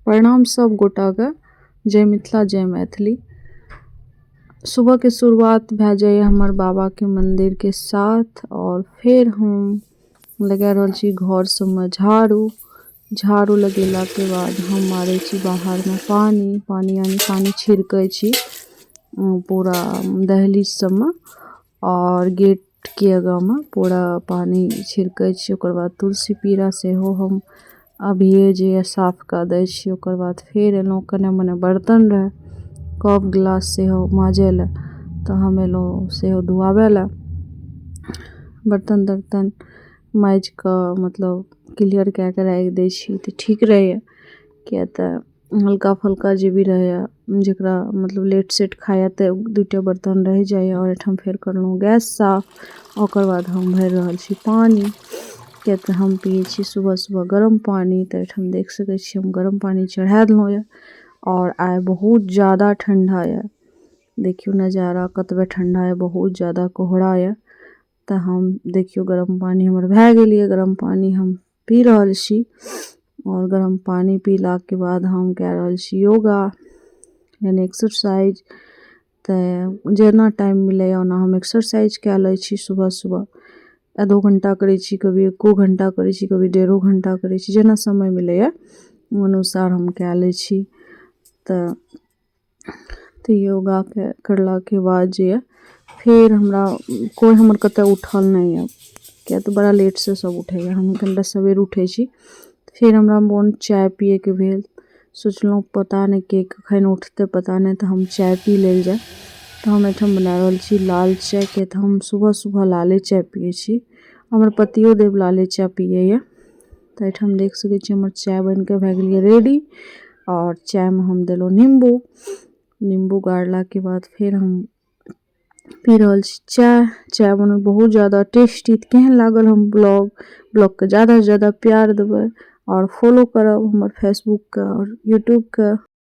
प्रणाम सब गोटाके। जय मिथिला, जय मैथिली। सुबहके शुरुआत भए जाइए हमर बाबाके मन्दिरके साथ आओर फेर हम लगा रहल छी घर सबमे झाड़ू। झाड़ू लगेलाके बाद हम मारै छी बाहरमे पानि, पानि यानी पानि छिड़कै छी पूरा दहलीज सबमे आओर गेटके आगाँमे पूरा पानि छिड़कै छी। ओकर बाद तुलसी पीरा सेहो हम अभिये जे यऽ साफ कऽ दै छी। ओकर बाद फेर एलहुँ, कने मने बर्तन रहै, कप गिलास सेहो माजै लए, तऽ हम एलहुँ सेहो धुआबै लए। बर्तन तर्तन माजि कऽ मतलब क्लियर कए कऽ राखि दै छी तऽ ठीक रहैए, किया तऽ हल्का फुल्का जे भी रहैए, जकरा मतलब लेट सेट खाइए तऽ दूटा बर्तन रहि जाइए। आओर एहिठाम फेर करलहुँ गैस साफ। ओकर बाद हम भरि रहल छी पानि, किया तऽ हम पियै छी सुबह सुबह गरम पानि। तऽ एहिठाम देख सकै छी, हम गरम पानि चढ़ा देलहुँ यऽ आओर आइ बहुत ज्यादा ठण्डा यऽ। देखियौ नजारा कतबे ठण्डा यऽ, बहुत ज्यादा कोहरा यऽ। तऽ हम देखियौ, गरम पानि हमर भए गेल यऽ। गरम पानि हम पी रहल छी आओर गरम पानि पीलाके बाद हम कए रहल छी योगा यानी एक्सरसाइज। तऽ जेना टाइम मिलैए, ओना हम एक्सरसाइज कए लै छी। सुबह सुबह आधो घंटा करै छी, कभी एको घंटा करै छी, कभी 1.5 घंटा करै छी। जेना समय मिलैए, ओहि अनुसार हम कए लै छी। तऽ योगाके करलाके बाद जे यऽ, फेर हमरा कोइ हमर कतऽ उठल नहि यऽ, किया तऽ बड़ा लेटसँ सब उठैए, हम कनिटा सवेर उठै छी। फेर हमरा मोन चाय पियैके भेल। सोचलहुँ, पता नहि के कखन उठतै, पता नहि, तऽ हम चाय पी लेल जाय। तऽ हम एहिठाम बना रहल छी लाल चाय, किया तऽ हम सुबह सुबह लाले चाय पियै छी। हमर पतियो देव लाले चाय पियैए। तऽ एहिठाम देख सकै छी, हमर चाय बनिके भए गेल यऽ रेडी आओर चायमे हम देलहुँ नीम्बू। नीम्बू गाड़लाके बाद फेर हम पी रहल छी चाय। चाय बनल बहुत ज्यादा टेस्टी। केहन लागल हम ब्लॉग? ब्लॉगके ज्यादासँ ज्यादा प्यार देबै आओर फॉलो करब हमर फेसबुकके आओर यूट्यूबके।